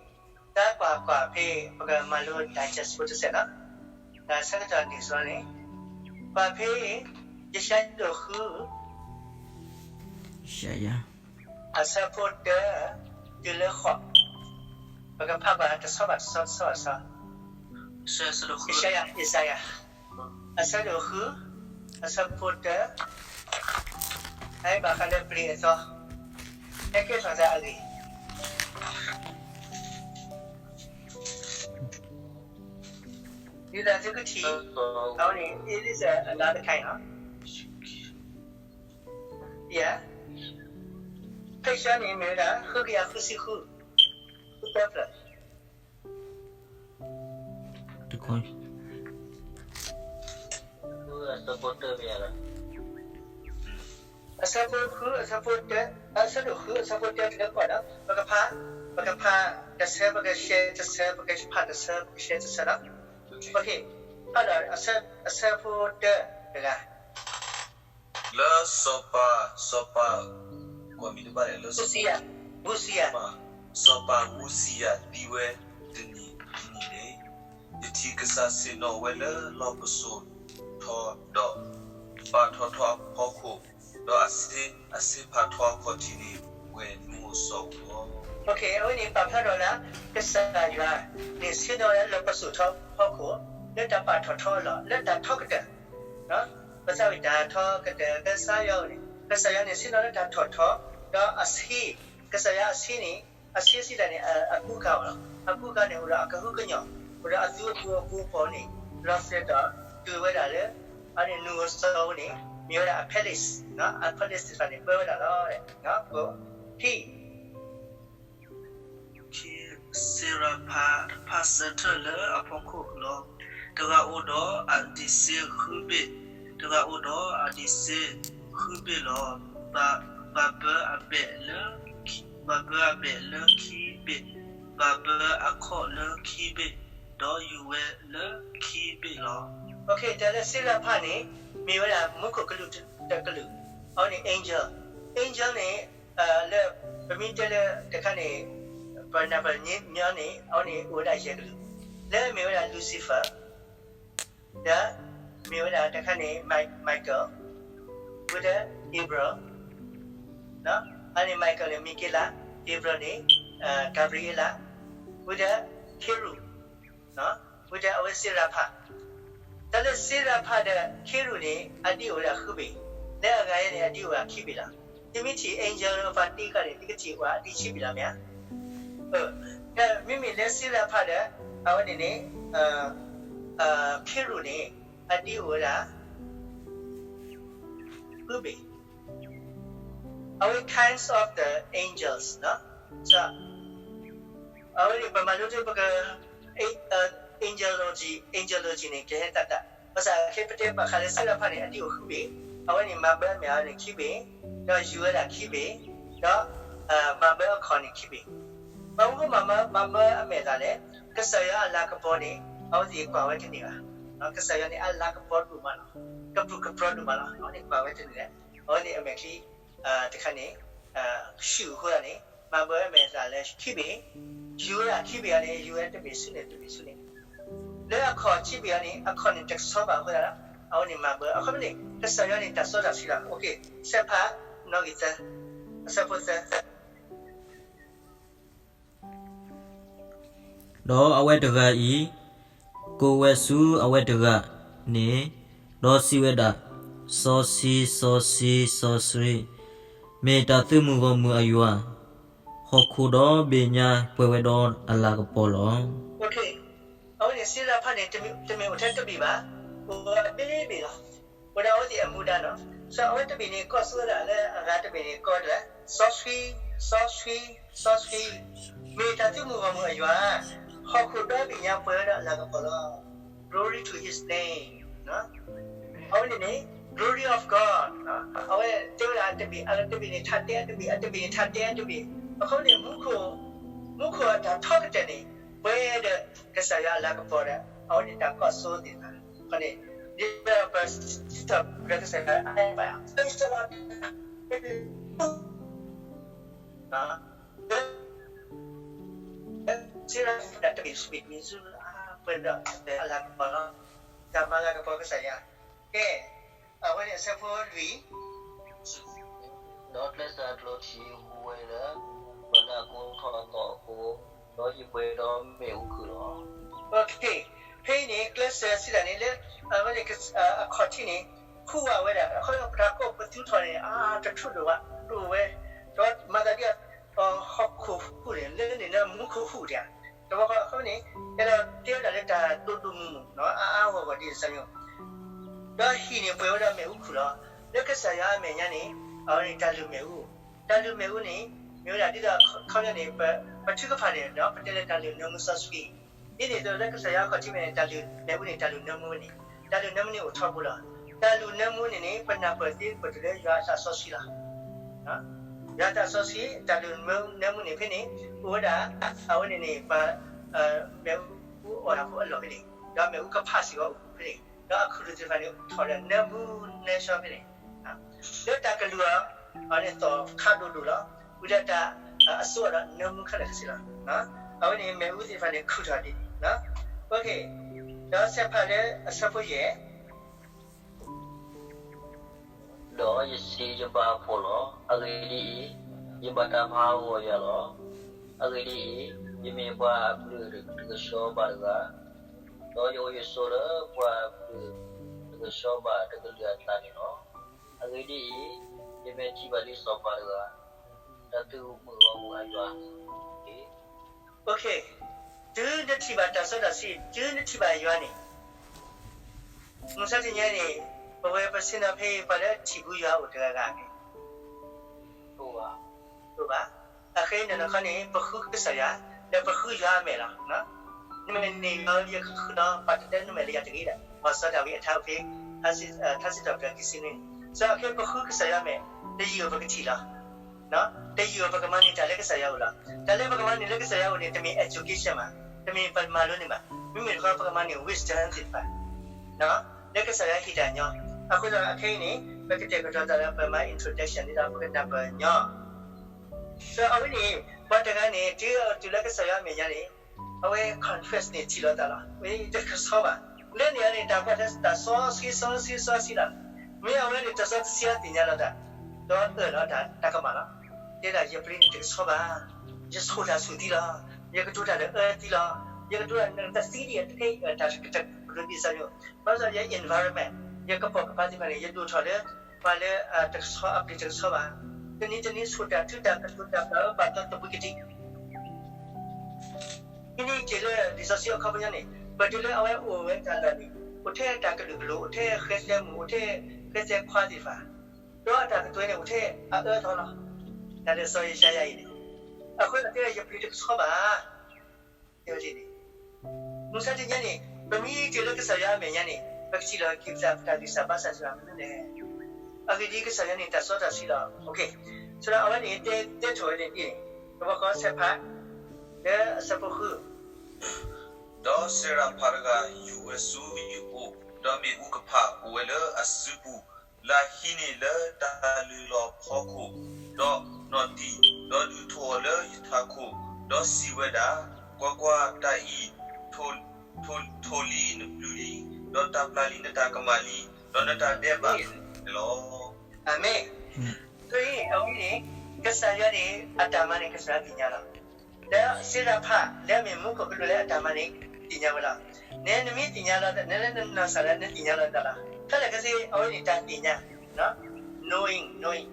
တၢ်ကွၢ်ကွၢ်ဖဲ ပကမၤလိ digest ဖိတစဲးလီၤ. တၢ်ဆၢကတီၢ်န့ၣ်စ့ၢ်န့ၣ်, ကွၢ်ဖဲ ယၡါယၤဒိၣ်ဃု, ယၡါယၤ, အဆၢဖိတၢ တုၤလၢဃိး, ပကဖးဘၣ်တဆီဘၣ်တဆီ တဆီဘၣ်တဆီ, ယၡါယၤ, ယၡါယၤ, အဆၢဒိၣ်ဃု, အဆၢဖိတၢ, ဟဲဘၣ်ဃးလၢပျ့ၤအသီ, ဟဲကဲထီၣ်သးအဂ့ၢ် ဒ်သိးသုကထံၣ်, အဝဲန့ၣ် it is another kind လီၤ. ယၤ, ဖဲဆၢန့ၣ်မ့ၢ်ဝဲဒၣ် ဃုကယၤဃုဆံဃု, ဃုသၢဖျၢၣ်, တခွါ, အဆၢဖိဃု အဆၢဖိတၢ, အဆၢဒိၣ်ဃု အဆၢဖိတၢ တုၤလၢဃိးဒီး ပကဖး, ပကဖး, တဆၢ ပကရှဲတဆၢ ပကဖးတဆၢ ပကရှဲတဆၢလီၤ. ဖးဒီး အဆၢဖိတၢတဂၤ, လၢစီၤပၤ, စီၤပၤ, ကွၢ်မံၤတဘၣ်လဲၣ်, လၢစီၤပၤ, စီၤပၤအူစံယၤသံဝဲတနံၤတနံၤန့ၣ်, ယထံၣ်ကစၢ်ဆ့ၣ်နီၤဝဲလၢလီၢ်ပစိာ်ထီဒီး ပာ်ထီၣ်ထီအဖီခိၣ်, ဒီးအဆ့, အဆ့ဖးထီအခီၣ်ထံးန့ၣ် ဝဲၢ်နူအစိၤလီၤ. အဝဲန့ၣ်ပာ်ဖျါထီၣ်လၢ ကစၢ်ယွၤန့ၣ်ဆ့ၣ်နီၤဝဲလၢလီၢ်ပစိာ်ထီအဖီခိၣ်, လၢတၢ်ပာ်ထီၣ်ထီအလီၢ်, လၢတၢ်ထီကတၢၢ်, ပသးဝံၣ်တၢ်ထီကတၢၢ် ကစၢ်ယွၤန့ၣ်, ကစၢ်ယွၤန့ၣ်ဆ့ၣ်နီၤလၢတၢ်ထီၣ်ထီ, ဒီးအဆ့, ကစၢ်ယွၤအဆ့န့ၣ်, အဆ့စံးတၢ်န့ၣ် အကူအကၤလီၤ. အကူအကၤန့ၣ်အိၣ်ဒီးအကဟုကညီၢ်, အိၣ်ဒီးအသူအပူၤအပူၤအဖီန့ၣ်, လီၤစၢၤဒီးတုၤဝဲဒၣ်လၢ အန့ၣ်နူအစိၤန့ၣ် မ့ၢ်ဝဲဒၣ်အ palace, အ palace သ့ၣ်တဖၣ်န့ၣ် ပၢဝဲဒၣ်လီၤ. ခံ စ့ရဖးတဖၣ်ဆၢထၢၣ်လၢအဖီခိၣ်လီၤ. တဂၤအိၣ်ဒီးအဒံးစ့ဃုဘ့ၣ်, တဂၤအိၣ်ဒီးအဒံးစ့ဃုဘ့ၣ်လီၤ. ဘၣ်ဘၢအဘဲၣ်လၢ, ဘၣ်ဘၢအဘဲၣ်လၢခံဘ့ၣ်, ဘၣ်ဘၢအခီၣ်လၢခံဘ့ၣ်, ဒီးယူၤဝဲလၢခံဘ့ၣ်လီၤ. တၢ်လၢစ့ရဖးန့ၣ် မ့ၢ်ဝဲဒၣ်မူခိၣ်ကလူးတကလုာ်, အဝဲန့ၣ် angel, angel န့ၣ် လၢ ပမ့ၢ်တဲလၢတခါန့ၣ် ပနၢ်ပၢၢ်ညီန့ၣ် အဝဲန့ၣ်အိၣ်ဝဲဒၣ်ယဲၢ်ကလုာ်, လၢမ့ၢ်ဝဲဒၣ် Lucifer, ဒီးမ့ၢ်ဝဲဒၣ်တခါန့ၣ် Michael, ဝံၤဒီး Gabriel, အန့ၣ် Michael န့ၣ် Michaela, Gabriel န့ၣ် Gabriela, ဝံၤဒီး Cherub, ဝံၤဒီးအဝဲစ့ရဖး, တၢ်လၢစ့ရဖးဒီး Cherub န့ၣ် အဒံၣ်အိၣ်ဝဲဒၣ်ဃုဘ့ၣ်, လၢအဂၤယဲန့ၣ် အဒံၣ်အိၣ်ဝဲဒၣ်ခံဘ့ၣ်လီၤ. သုမ့ၢ်ထံၣ် angel ပှၤတ့ကီၢ်န့ၣ် သုကထံၣ်အိၣ်အဒံၣ်ခံဘ့ၣ်လီၤမ့ၢ်ဧါ. မ့မ့ၢ်လၢစ့ရဖးဒီး အဝဲန့ၣ်န့ၣ် Cherub န့ၣ် အဒံၣ်အိၣ်ဝဲဒၣ် ဃုဘ့ၣ်, အဝဲ kinds of the angels, အဝဲန့ၣ် ပမၤလိသ့ၣ်ပက angelology, angelology န့ၣ် ကဟဲတၢ်တၢ်, ဘၣ်ဆၣ်ခဲပတဲဘၣ်ဃးလၢစ့ရဖးန့ၣ် အဒံၣ်အိၣ်ဃုဘ့ၣ်, အဝဲန့ၣ် မၤဘၢအမဲာ်အီၤန့ၣ်ခံဘ့ၣ်, ဒီးယူၤဝဲဒၣ်ခံဘ့ၣ်, ဒီး မၤဘၢအခီၣ်န့ၣ်ခံဘ့ၣ်. ဘၣ်မနုၤမၤဘၢအမဲာ်သးလဲၣ်, ကစၢ်ယွၤအလၤကပီၤန့ၣ် အဝဲသ့ၣ်ကွၢ်ဝဲတန့ၢ်ဘၣ်. ကစၢ်ယွၤန့ၣ် အလၤကပီၤဒိၣ်မးလီၤ, ကပြုၢ်ကပြီၤဒိၣ်မးလီၤ, အဝဲသ့ၣ်ကွၢ်ဝဲတန့ၢ်ဘၣ်. အဝဲသ့ၣ်အမဲာ်ချံ တခါန့ၣ် ဆူၣ်အဃိသတးန့ၣ် မၤဘၢအမဲာ်သးလၢခံဘ့ၣ်, ယူၤဝဲဒၣ်ခံဘ့ၣ်အီၤန့ၣ် ယူၤဝဲတဘ့ၣ်ဆူန့ၣ် တဘ့ၣ်ဆူန့ၣ်, လၢအခီၣ်ခံဘ့ၣ်အီၤန့ၣ် အခီၣ်န့ၣ်တကဆီဘၣ်အဃိသတးဒီး အဝဲန့ၣ်မၤဘၢ, အခီပညီန့ၣ် ကစၢ်ယွၤန့ၣ် တၢ်စီတၢ်ဆှံလီၤ. ဆဲးဖးနီၣ်ဂံၢ်သၢ, အဆၢဖိသၢ ဒီးအဝဲတဂၤအံၤ ကိးဝဲဆူအဝဲတဂၤန့ၣ်, ဒီးစံးဝဲဒၣ်, စီဆှံ, စီဆှံ, စီဆှံ, မ့ၢ်တၢ်သုးမုၢ်ဂီၢ်မုၢ်အယွၤ, ဟီၣ်ခိၣ်ဒီဘ့ၣ်ညါပှဲၤဝဲဒီးအလၤကပီၤလီၤ. အဝဲန့ၣ် စ့ရဖးန့ၣ် တမ့ၢ်အိၣ်ထဲတဘ့ၣ်ဘၣ်, အိၣ်ဝဲဘ့ၣ်ဘ့ၣ်လီၤ. အိၣ်ဒၣ်အဝဲသ့ၣ်အမူဒါနီၤ. စီၤအဝဲတဘ့ၣ်န့ၣ် ကိးစိဒၣ်လၢအဂၤတဘ့ၣ်န့ၣ် ကိးဒၣ် စီဆှံ, စီဆှံ, စီဆှံ, မ့ၢ်တၢ်သုးမုၢ်ဂီၢ်မုၢ်အယွၤ, ဟီၣ်ခိၣ်ဒီဘ့ၣ်ညါပှဲၤဝဲဒီးအလၤကပီၤလီၤ. Glory to his name. အဝဲန့ၣ်န့ၣ် glory of God နီၤ. အဝဲတဲဝဲဒၣ်တဘ့ၣ် အတဘ့ၣ်န့ၣ် ထါတဲအတဘ့ၣ် အတဘ့ၣ်န့ၣ် ထါတဲအတဘ့ၣ်. အဃိန့ၣ် မူခိၣ်, မူခိၣ်အတၢ်ထီကတၢၢ်န့ၣ် ပှဲၤဒီးကစၢ်ယွၤအလၤကပီၤဒီး အဝဲန့ၣ်တၢ်ကိးစိသ့ၣ်တဖၣ်. အဃိန့ၣ် ဒ်ပစံးထီၣ်ပတြၢၤကစၢ်ယွၤအါဘၣ် စ့ရဖးတဘ့ၣ် မ့ၢ်ဆူအါပှဲၤဒီးအလၤကပီၤလီၤ. တၢ်မၤလၤကပီၤကစၢ်ယွၤ. ကဲ, အဝဲန့ၣ်အဆၢဖိလွံၢ်, ဒီးကျဲးစၢးအကျိၣ်ထံၣ်ဟူးဝဲလၢ ပှၤလၢအကိးထီၣ်အသီအဃိ, ဒီးယပှဲၤဒီးမ့ၣ်အူခုၣ်လီၤ. ဖဲအံၤန့ၣ် ကျဲးစၢးစံးတၢ်န့ၣ်လၢ အဝဲန့ၣ် အခီၣ်ထံးန့ၣ် ဟူးဝးဝဲဒၣ် အခီပညီပတၢ်ကိးပသူထီၣ်န့ၣ် အါတထူၣ်ဒိၣ်ဘၣ် ဒိၣ်ဝဲ, ဒီးမၤသးဒ် ဟီၣ်ခိၣ်ဟူးန့ၣ် လၢန့ၣ်လၢမူခိၣ်ဟူးဒံးဧါ, တဘျီဃီအဃိန့ၣ် အဲၣ်ဒိးတဲဝဲဒၣ်လၢတၢ်ဒိၣ်ဒိၣ်မုၢ်မုၢ် အါအါဂီၢ်ဂီၢ်ဒ်န့ၣ်စၢ်ညိ, ဒီးဟံၣ်န့ၣ်ပှဲၤဝဲဒၣ်မ့ၣ်အူခုၣ်လီၤ. လၢကစၢ်ယွၤအမဲာ်ညါန့ၣ် အဝဲန့ၣ်တၢ်လုၢ်မ့ၣ်အူ, တၢ်လုၢ်မ့ၣ်အူန့ၣ် မ့ၢ်ဝဲဒၣ်ဒ်သိးအခီပညီန့ၣ် ပထုကဖၣ်န့ၣ်ဒီး ပတဲလၢတၢ်လုၢ်နၢမူစီဆှံ ဒ်န့ၣ်အသိးလၢကစၢ်ယွၤအခီၣ်ထံးမဲာ်န့ၣ် တၢ်လုၢ်မ့ၣ်အူန့ၣ် တၢ်လုၢ်နၢမူန့ၣ်, တၢ်လုၢ်နၢမူန့ၣ်အိၣ်ထီဘိလီၤ. တၢ်လုၢ်နၢမူန့ၣ်န့ၣ် ပနၢ်ပၢၢ်သ့ကွၢ်တုၤလၢယွၤအသးစီဆှံလီၤ. ယွၤအသးစီဆှံ တၢ်လုၢ်နၢမူန့ၣ်ဖဲန့ၣ် အိၣ်ဝဲဒၣ် အဝဲန့ၣ်န့ၣ် ပှၤ မ့ၣ်အူအီၣ်တၢ်ဖိအလီၢ်ဖဲန့ၣ်, ဒီးမ့ၣ်အူကဖးစ့ၢ်ကီးအိၣ်ဖဲန့ၣ်, ဒီးအခူၣ်ဒူၣ်သ့ၣ်တဖၣ်န့ၣ် အိၣ်ထီၣ်လၢနၢမူနၢဆှီဖဲန့ၣ် လၢတၢ်ကလုၢ်အီၤ အဝဲန့ၣ်သီၣ်ခးဒိၣ်ဒိၣ်လီၤ. ဝံၤလၢတၢ်အစိအီၤဒီးနၢမူခဲလၢာ်ခဲဆ့လီၤ. အဝဲန့ၣ်မ့ၣ်အူသ့ၣ်တဖၣ်န့ၣ် ခူၣ်ထီၣ်ဒ်န့ၣ်, ဒီးဆဲးဖးလၢအဆၢဖိယဲၢ်, ဒီးယစံးယဘၣ်အဖှီၣ်လီၤ. အဂ့ၢ်ဒ်အံၤ, ယဘၣ်တၢ်မၤဟးဂီၤယွၤလီၤ. အဂ့ၢ်ဒ်အံၤ, ယမ့ၢ်ပှၤအဘျုးတကဆှီဘၣ်တဂၤ, ဒီးယအိၣ်ယဆိးလၢပှၤအဘျုးတကဆှီဘၣ်တကလုာ်အသးန့ၣ်လီၤ. အဂ့ၢ်ဒ်အံၤ, ယမ့ၢ်ထံၣ်ဘၣ်ဒ်စီၤပၤတဂၤ, တၢ်သုးမုၢ်ဂီၢ်မုၢ်အယွၤတက့ၢ်. တုၤနထံၣ်ဘၣ်တၢ်စီတၢ်ဆှံ, တုၤနထံၣ်ဘၣ်ယွၤန့ၣ်, မုၢ်ဆါတနံၤန့ၣ် ပဝဲပဆ့ၣ်နီၤဖဲအံၤ ပှၤလၢထံၣ်ဘူးယွၤအိၣ်တဂၤဂၤန့ၣ် တအိၣ်ဘၣ်. အဃိန့ၣ်တခီန့ၣ် ပဃုကစၢ်ယွၤ, ဒီးပဃုယွၤအမဲာ်လီၤ. နမ့ၢ်န့ၢ်ယွၤ ယကဃုလီၤ, ပှၤတတဲနမဲာ်လၢယၤတဂ့ၤဒီး ပှၤစီၤဒၤဝံးအထါအိၣ်ဖဲ ထါစံးထီၣ်ပတြၢၤခံဆံနွံန့ၣ်, စီၤအခဲပဃုကစၢ်ယွၤအမဲာ်, တယုၢ်ပကထံၣ်လီၤ. တယုၢ်ပကမၤန့ၢ်တၢ်လၢကစၢ်ယွၤအအိၣ်လီၤ. တၢ်လၢပကမၤန့ၢ်လၢကစၢ်ယွၤအအိၣ်န့ၣ် တမ့ၢ် education ဘၣ်, တမ့ၢ်ပမၤလိန့ၣ်ဘၣ်, မ့မ့ၢ်တခီပကမၤန့ၢ် wisdom သ့ၣ်တဖၣ် လၢကစၢ်ယွၤဟ့ၣ်တၢ်ညီ. အဃိဒီးအခဲအံၤန့ၣ် ပကတဲာ်ကတီၤသးလၢပမၤ introduction ဒ်သိးပကနၢ်ပၢၢ်ညီ. ဒီးအဝဲန့ၣ် ပှၤတဂၤန့ၣ် တုၤအတုၤလၢကစၢ်ယွၤအမဲာ်ညါန့ၣ် အဝဲ confess န့ၣ်ထံၣ်လိာ်သးလီၤ. ဝဲတကဆှီဘၣ်. လၢန့ၣ်အန့ၣ် တၢ်ကွၢ်ထဲတၢ်စီဆှံစီဆှံစီဆှံလီၤ. မ့ၢ်အဝဲန့ၣ်တၢ်စီတဆှံအသ့ၣ်ညါလိာ်သး, ဒီးအၢၣ်လီၤတၢ်ကမၣ်လီၤ. တဲဒၣ်ယပျ့ၤန့ၣ်တကဆှီဘၣ်. ယဆိၣ်တၢ်ဆူၣ်သံလီၤ. ယကတိၤတၢ်လၢအၢသံလီၤ. ယကတိၤတၢ်လၢတသံဒံးအတခဲအံၤ တၢ်ကတၢၢ်ကလိၤဒ်စၢ်ယိၣ်, ဘၣ်ဆၣ်ယ environment ယကပိာ်ကပၤသ့ၣ်တဖၣ်န့ၣ် ယဒိၣ်ထီၣ်လၢ ပှၤလၢအတကဆှီအပျ့ၤတကဆှီဘၣ်. တနံၤတနံၤဆိၣ်တၢ်ထုတၢ်ကတိၤတၢ်ပာ်အၢပာ်သီတဘှံးကတံၢ် ဟံးန့ၢ်က့ၤလၢလံာ်စီဆှံအခီပညီန့ၣ် ပတုၤလၢအဝဲအိၣ်ဝဲတၢ်လီၢ်န့ၣ် အိၣ်ထဲတၢ်ကလုာ်ကလိၤ အိၣ်ထဲဃဲသဲမုၣ် အိၣ်ထဲဃဲသဲခွါသ့ၣ်တဖၣ်, ဒီးအတၢ်ကတိၤန့ၣ် အိၣ်ထဲအအၢသီလီၤ. တၢ်လၢစီၤယၡါယၤအံၤန့ၣ် အဃိသတးတဲယပျ့ၤတကဆှီဘၣ် တဲဝဲဒ်န့ၣ် မုၢ်ဆါတနံၤန့ၣ် ပမ့ၢ်တုၤလၢကစၢ်ယွၤအမဲာ်ညါန့ၣ် ပကထံၣ်လီၤက့ၤပသးပတၢ်ဂံၢ်စၢ်ဘါစၢ်စ့ၢ်ကီးမနုၤလဲၣ်. အဂ့ၢ်ဒ်အံၤ ကစၢ်ယွၤန့ၣ် တၢ်စီတၢ်ဆှံလီၤ. ဆိဒီးအဝဲန့ၣ် တဲ, တဲထီၣ်ဝဲန့ၣ်ဒ်န့ၣ် တဘျီဃီဆဲးဖး လၢအဆၢဖိဃု ဒီးစဲရဖးတဂၤယူၤဝဲဆူယအိၣ်, ဒီးမ့ၣ်အူကဖးအိၣ်ဝဲလၢအစုပူၤ, လၢအဟံးန့ၢ်လၢတၢ်လုၢ်လီၢ်ဖီခိၣ်ဒီးနီၣ်တံၢ်, ဒီးဒုးထီၣ်အီၤလၢယထးခိၣ်, ဒီးစံးဝဲဒၣ်, ကွၢ်ကွၢ်, တၢ်အံၤ ထိၣ်လံနပျုၤလံ, ဒီးတၢ်ပျၢ်လံနတၢ်ကမၣ်လံ, ဒီးနတၢ်ဒဲးဘးလီၤ. အၤမ့ၣ်. အဝဲန့ၣ် ကစၢ်ယွၤန့ၣ် အတၢ်မၤန့ၣ် ကစၢ်ယွၤသ့ၣ်ညါလီၤ. ဒီးစဲရဖး လၢအမ့ၢ်မူခိၣ်ကလူးလၢအတၢ်မၤန့ၣ် သ့ၣ်ညါဝဲလီၤ. နနမ့ၢ်သ့ၣ်ညါလီၤ, နလၢနနီၢ်ကစၢ်လၢနသ့ၣ်ညါလီၤသးလီၤ. ခဲလၢာ်ခဲဆ့ အဝဲန့ၣ်တၢ်သ့ၣ်ညါ knowing, knowing.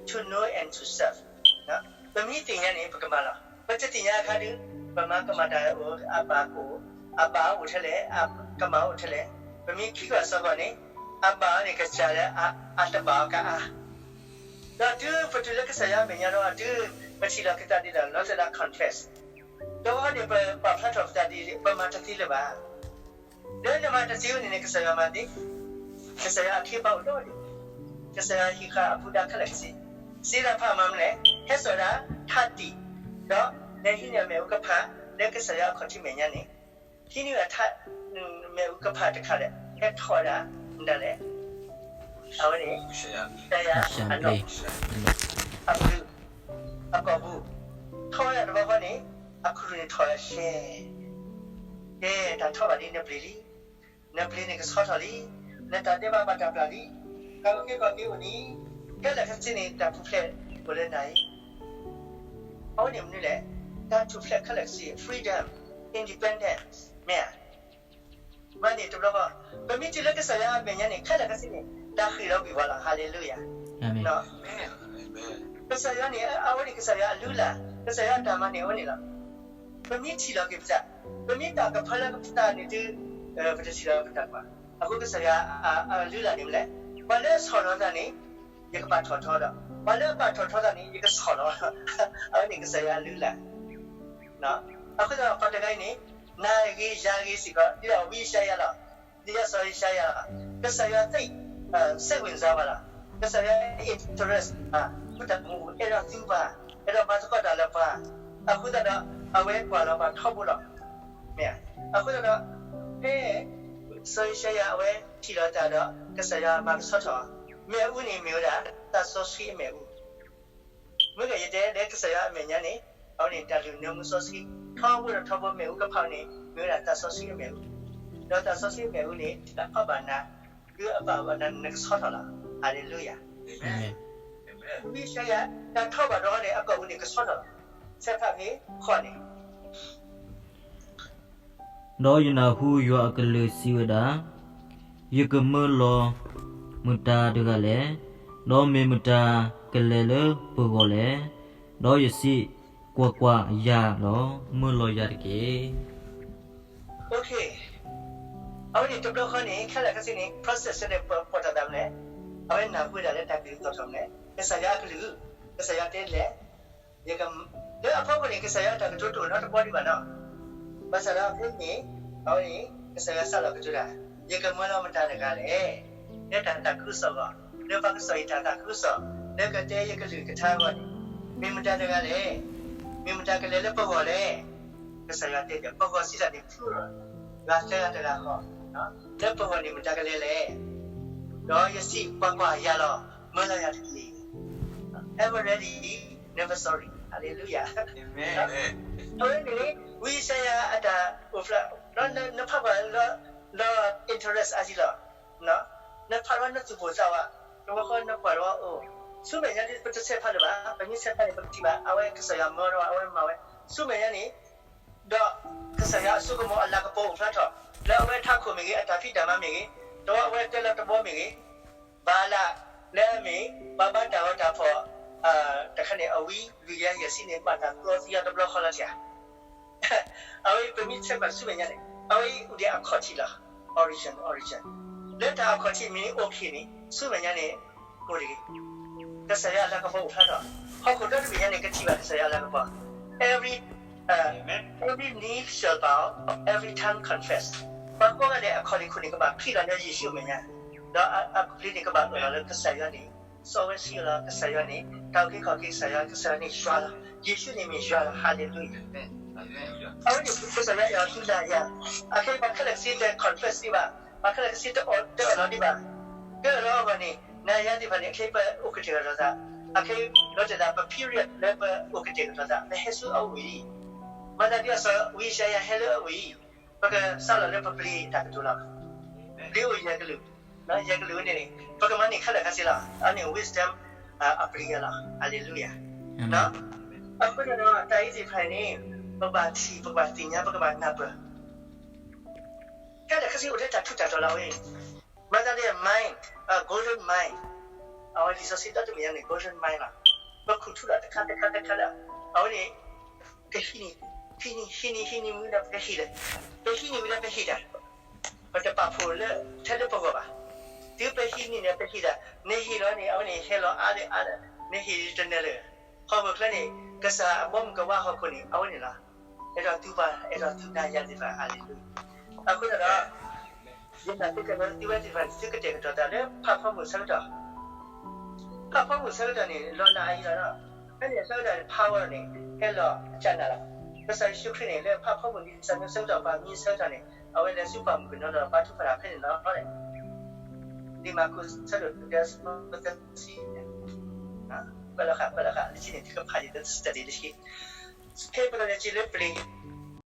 to know and to serve. ပမ့ၢ်သ့ၣ်ညါန့ၣ် ပကမၤလီၤ. ပတသ့ၣ်ညါအခါဒီး ပမၤကမၣ်တၢ်အဘၣ်ကအိၣ်, အဘၣ်အိၣ်ထဲလဲၣ်, ကမၣ်အိၣ်ထဲလဲၣ်. ပမ့ၢ်ခံကွၢ်စီၤကီၢ်န့ၣ် အဘၣ်အီၤန့ၣ်ကစၢ်လၢအတဘၣ်အီၤကအါ ဒီးတုၤပတုၤလၢကစၢ်ယွၤအမဲာ်ညါဒီး တုၤပထံၣ်လီၤက့ၤသးဒ်ဒီး လီၤသးဒီး confess ဒီးန့ၣ် ပပာ်ဖျါထီၣ်ပသးဒ် ပမၤတသ့လၢၤဘၣ်. လၢနမၤတသ့ဝဲန့ၣ်န့ၣ် ကစၢ်ယွၤမၤသ့, ကစၢ်ယွၤအခ့အပှၤအိၣ်ဒီး ကစၢ်ယွၤဟံးဃာ်အဘူးဒၣ်ခဲလၢာ်ကစ့, စ့တၢ်ဖးမၤမနုၤလဲၣ်, ဟဲစိာ်ဒၣ်ထးတံာ်, ဒီးလဲၤဟံးန့ၢ်အမ့ၣ်အူကဖၣ် လၢကစၢ်ယွၤအခီၣ်ထံးမဲာ်ညါန့ၣ်, ဟံးန့ၢ်အထး မ့ၣ်အူကဖၣ်တခါဒီး ဟဲထီၣ်ဝဲဒၣ် မနုၤလဲၣ်, အဝဲန့ၣ် ကစၢ်ယွၤအနီၣ် အဘျုး အကိာ်ပူၤ, ထီၣ်ဝဲဒၣ်တဘျီဃီန့ၣ် အခူၣ်န့ၣ်ထီၣ်ဝဲဒၣ်ရှဲ, ကဲ တၢ်ထီၣ်ဘၣ်လံ နဘျ့လံ, နဘျ့န့ၣ်ကဆှီထီၣ်လံ, နတၢ်ဒဲးဘးဘၣ်တၢ်ပျၢ်လံ, တၢ်အုၣ်က့ၤခီၣ်က့ၤအိၣ်လံ, ခဲလၢာ်ခဲဆ့န့ၣ် တၢ်ပူၤဖျဲးအိၣ်လၢနၤအံၤ, အဝဲန့ၣ်မနုၤလဲၣ်, တၢ်ထူၣ်ဖျဲးခဲလၢာ်ခဲဆ့ freedom, independence မ့ၢ်ဧါ. မၤန့ၣ်တဘျီဃီ, ပမ့ၢ်တုၤလၢကစၢ်ယွၤအမဲာ်ညါန့ၣ် ခဲလၢာ်ခဲဆ့န့ၣ် တၢ်ဃ့ၢ်လီၤကွံာ်ပှၤလီၤ. ဟါလ့လူယၤ. ကစၢ်ယွၤန့ၣ် အဝဲန့ၣ်ကစၢ်ယွၤအလုၢ်အလၢ်, ကစၢ်ယွၤအတၢ်မၤန့ၣ်အဝဲန့ၣ်လီၤ. ပမ့ၢ်ထံၣ်လီၤက့ၤပသး, ပမ့ၢ်တၢ်ကဖၢလၢပသးန့ၣ်ဒုး, ပတထံၣ်လီၤပတၢ်ကွၢ်. အဃိကစၢ်ယွၤအလုၢ်အလၢ်န့ၣ်မနုၤလဲၣ်, ပှၤလၢအဆီၣ်လီၤသးန့ၣ် ယကပာ်ထီၣ်ထီဒီး ပှၤလၢအပာ်ထီၣ်ထီသးန့ၣ် ယကဆီၣ်လီၤ. အဝဲန့ၣ်ကစၢ်ယွၤအလုၢ်အလၢ် အဃိသတးဒီး ပှၤတဂၤအံၤန့ၣ် နၤဂ့ၤယၤဂ့ၤစ့ၢ်ကီး ဒ်သိးဝံယၡါယၤလီၤ. ဒ်သိးစီၤယၡါယၤလီၤ. ကစၢ်ယွၤ စိတ်ဝင်စား ပှၤလီၤ. ကစၢ်ယွၤ interest ပှၤ, ဃုတၢ်မူ အဲၣ်ဒိးသူပှၤ, အဲၣ်ဒိးမၤသကိးတၢ်လၢပှၤ, အဃိသတးဒီး အဝဲကွၢ်လီၤပှၤထီဘိလီၤ. မ့ၢ်, အဃိသတးဒီး ဖဲ စီၤယၡါယၤအဝဲထံၣ်လီၤတၢ်ဒီး ကစၢ်ယွၤမၤကဆှီထီၣ်, မ့ၣ်အူန့ၣ်မ့ၢ်ဝဲဒၣ် သးစီဆှံအမ့ၣ်အူ မ့ၢ်ကယတဲလၢကစၢ်ယွၤအမဲာ်ညါန့ၣ်, အဝဲန့ၣ်တၢ်လုၢ်နၢမူစီဆှံ, ထီဘိဒီးထီဘိမ့ၣ်အူကဖၣ်န့ၣ် မ့ၢ်ဝဲဒၣ်သးစီဆှံအမ့ၣ်အူ, ဒီးသးစီဆှံအမ့ၣ်အူန့ၣ် တၢ်ထီၣ်ဘၣ်နၤ, ဒုးအဘၣ်ဘၣ်နၤ နကဆှီထီၣ်လီၤ. ဟါလ့လူယၤ. ဝံယၡါယၤ တၢ်ထီၣ်ဘၣ်ဒီးန့ၣ် အကိာ်ပူၤန့ၣ်ကဆှီထီၣ်လီၤ. ဆဲးဖးဖဲဃိးန့ၣ် ဒီးယနၢ်ဟူယွၤအကလုၢ်စံးဝဲဒၣ်, ယကမၢလီၤမတၤတဂၤလဲၣ်, ဒီးမ့ၢ်မတၤကလဲၤလၢပဂီၢ်လဲၣ်. ဒီးယစံး, ကွၢ်ကွၢ်, ယၤလီၤ, မၢလီၤယၤတက့ၢ်. အဝဲန့ၣ်တဘျီဃီန့ၣ် ခဲလၢာ်ခဲဆ့န့ၣ် process န့ၣ် ပှၤတၢ်သးမနုၤလဲၣ်, အဝဲနၢ်ဟူဝဲဒၣ်လၢတၢ်ကလုၢ်သီၣ်ထီၣ်မနုၤလဲၣ်, ကစၢ်ယွၤအကလုၢ်, ကစၢ်ယွၤတဲလဲၣ် လၢအဖီခိၣ်န့ၣ် ကစၢ်ယွၤတၢ်ကတိၤတအိၣ်နီတဘီဒံးဘၣ်နီၤ. ဘၣ်ဆၣ်ဒီးဖဲန့ၣ် အဝဲန့ၣ် ကစၢ်ယွၤစးလီၤကတိၤတၢ်, ယကမၢလီၤမတၤတဂၤလဲၣ်, လၢတၢ်သးခုကစီၣ်အဂီၢ်, လၢပှၤကစီၣ်အံၤတၢ်သးခုကစီၣ်, လၢကတဲယကလုၢ်ကထါအဂီၢ်န့ၣ်, မ့ၢ်မတၤတဂၤလဲၣ်, မ့ၢ်မတၤကလဲၤလၢပဂီၢ်လဲၣ်. ကစၢ်ယွၤတဲဒီး ပဂီၢ်စံးတၢ်န့ၣ် plural, ဂၤသၢဂၤတဂၤဃီ, လၢပဂီၢ်န့ၣ်မတၤကလဲၤလဲၣ်. ဒီးယစံး, ကွၢ်ကွၢ်, ယၤလီၤ, မၢလီၤယၤတက့ၢ်. Ever ready, never sorry. Hallelujah. အဝဲန့ၣ် ဝံယၡါယၤအတၢ်အိၣ်ဖျါ, ဒီးနဖးကွၢ်လၢ လၢ interest အါထံလီၤ. နဖးလီၤနသူၣ်ပိၢ်သးဝး, တဝီဃီနကွၢ်လီၤအိၣ်, ဆူမဲာ်ညါဒ်ပတဆဲးဖးလၢၤဘၣ်, ပမ့ၢ်ဆဲးဖးန့ၣ် ပကထံၣ်ဘၣ်, အဝဲကစၢ်ယွၤမၢလီၤ, အဝဲမၤဝဲ, ဆူမဲာ်ညါန့ၣ် ဒီးကစၢ်ယွၤအစိကမီၤအလၤကပီၤအိၣ်ဖျါထီၣ်, လၢအဝဲထးခိၣ်မ့ၢ်ဂ့ၤ, အတၢ်ဖံးတၢ်မၤမ့ၢ်ဂ့ၤ, ဒီးအဝဲတဲလီၤတဘီမ့ၢ်ဂ့ၤ, ဘၤလးလၢအမ့ၢ် ပှၤဘါတၢ်ဂီၤတၢ်ဖီၣ် တခါန့ၣ် အဝံလွံၢ်ကယၤယဲၢ်ဆံန့ၣ် ဘၣ်တၢ်သီသံအီၤတဘျီဃီလီၤတံၢ်ဧါ. အဝဲပမ့ၢ်ဆဲးကွၢ်ဆူမဲာ်ညါန့ၣ် အဝဲအိၣ်ဒီးအခီၣ်ထံးလီၤ. Origin, origin. လၢတၢ်အခီၣ်ထံးမ့ၢ်အိၣ်ခံန့ၣ် ဆူမဲာ်ညါန့ၣ် အိၣ်တဂ့ၤ. ကစၢ်ယွၤအလၤကပီၤအိၣ်ဖျါထီၣ်, ဟီၣ်ခိၣ်ဒီတဘ့ၣ်ညါန့ၣ် ကထံၣ်ဘၣ်ကစၢ်ယွၤအလၤကပီၤ. Every, every knee shall bow, every tongue confess. ပှၤကိးဂၤဒဲးအခီၣ်ထံးခိၣ်န့ၣ် ကဘၣ်ဖံးလီၤလၢယ့ၣ်ၡူးအမဲာ်ညါ, ဒီးအပျ့ၤန့ၣ် ကဘၣ်အၢၣ်လီၤလၢကစၢ်ယွၤန့ၣ် စီဝဲဆှံလီၤ, ကစၢ်ယွၤန့ၣ် တၢ်အုၣ်က့ၤခီၣ်က့ၤကစၢ်ယွၤ, ကစၢ်ယွၤန့ၣ်ယွၤလီၤ, ယ့ၣ်ၡူးန့ၣ်မ့ၢ်ယွၤလီၤ. Hallelujah. အဝဲန့ၣ် ကစၢ်ယွၤအဲၣ်အီၤသုနၤယၤ, အခဲအံၤပှၤခဲလၢာ်ကဆ့တ confess ဒံးဘၣ်, ပှၤခဲလၢာ်ကဆ့တအၢၣ်လီၤဒံးဘၣ်, ကဲအၢၣ်လီၤအဂီၢ်န့ၣ် နၤယၤသ့ၣ်တဖၣ်န့ၣ် အခဲအံၤပအိၣ်ကတဲာ်ကတီၤသး, အခဲအံၤလီၤတဲာ်သး ပ period လၢပအိၣ်ကတဲာ်ကတီၤသး ပဟဲဆူအဝ့ၢ်အံၤ, မၤသးဒ်အစီၤဝံယၡါယၤဟဲလၢအဝ့ၢ်အံၤ, ပကစးလီၤလၢပပျ့ၤတၢ်ကတိၤလီၤ. ပျ့ၤအိၣ်ယဲၢ်ကလုာ်, ယဲၢ်ကလုာ်ဝဲန့ၣ်န့ၣ် ပကမၤန့ၢ်ခဲလၢာ်ခဲဆ့လီၤ. အန့ၣ် wisdom အပျ့ၤလီၤ. Hallelujah. အဃိသတးဒီး တၢ်အံၤသ့ၣ်တဖၣ်န့ၣ် ပဘၣ်ထံၣ် ပကဘၣ်သ့ၣ်ညါ ပကဘၣ်နၢ်ပၢၢ်, ခဲလၢာ်ခဲဆ့အိၣ်ထဲတၢ်ထူးတၢ်တီၤလီၤဝဲ, မၤသးဒ် mind, golden mind အဝဲလံာ်စီဆှံဒီတမံၤညါန့ၣ် golden mile လီၤ. ပခူၣ်ထူလီၤတခါတခါတခါလၢ အဝဲန့ၣ် ကဟံးန့ၢ်, ဟံးန့ၢ်, ဟံးန့ၢ်, ဟံးန့ၢ်မ့ၢ်ဝံၤဒီးပကဟ့ၣ်လၢၤ, ပဟံးန့ၢ်ဝံၤဒီးပဟ့ၣ်တၢ်, ပတပာ်ဖှိၣ်လၢထဲလၢပဂီၢ်ဘၣ်. တုၤပဟံးန့ၢ်န့ၣ်ပဟ့ၣ်တၢ်, နဟ့ၣ်လီၤန့ၣ် အဝဲန့ၣ်ဟဲလီၤအါလၢအါလၢ, နဟ့ၣ်တနၢၤလၢၤ. ဟီၣ်ခိၣ်ချၢန့ၣ် ကစၢ်အဘီမုၢ်ကဝါဟီၣ်ခိၣ်န့ၣ် အဝဲန့ၣ်လီၤ. အဲၣ်ဒိးသုပှၤ, အဲၣ်ဒိးသုနၤယၤသ့ၣ်တဖၣ်, hallelujah. အဃိသတးဒီး ယနာ်သက့ဒီးသုဝဲသ့ၣ်တဖၣ်န့ၣ် သုကတဲာ်ကတီၤသးလၢဖးဖီမုၢ်ဆၢကတီၢ်, ဖးဖီမုၢ်ဆၢကတီၢ်န့ၣ် လီၤနးအယံၤလီၤဒီး, ဖဲန့ၣ်အဆၢကတီၢ်န့ၣ် power န့ၣ် ဟဲလီၤအကနၣ်လီၤ. ကစၢ်ယ့ၣ်ၡူးခရံာ်န့ၣ် လၢဖးဖီမုၢ်နံၤစၢ်မံဆၢကတီၢ် ပှၤမံဆၢကတီၢ်န့ၣ် အဝဲလဲၤဆူပှၢ်မုၢ်ကနီၤဒီး ဘါထုကဖၣ်တၢ်ဖဲန့ၣ်လီၤ. လံာ်မၢ်ကူးဆၢဒိၣ်တဆံ, သၢဆံ, ပလီၤဃာ်, ပလီၤဃာ်, လၢခံန့ၣ် သုကဖးယံၤ သုစတးဒံးလၢခံ ဖဲပကလဲၤက့ၤလၢပျ့ၤ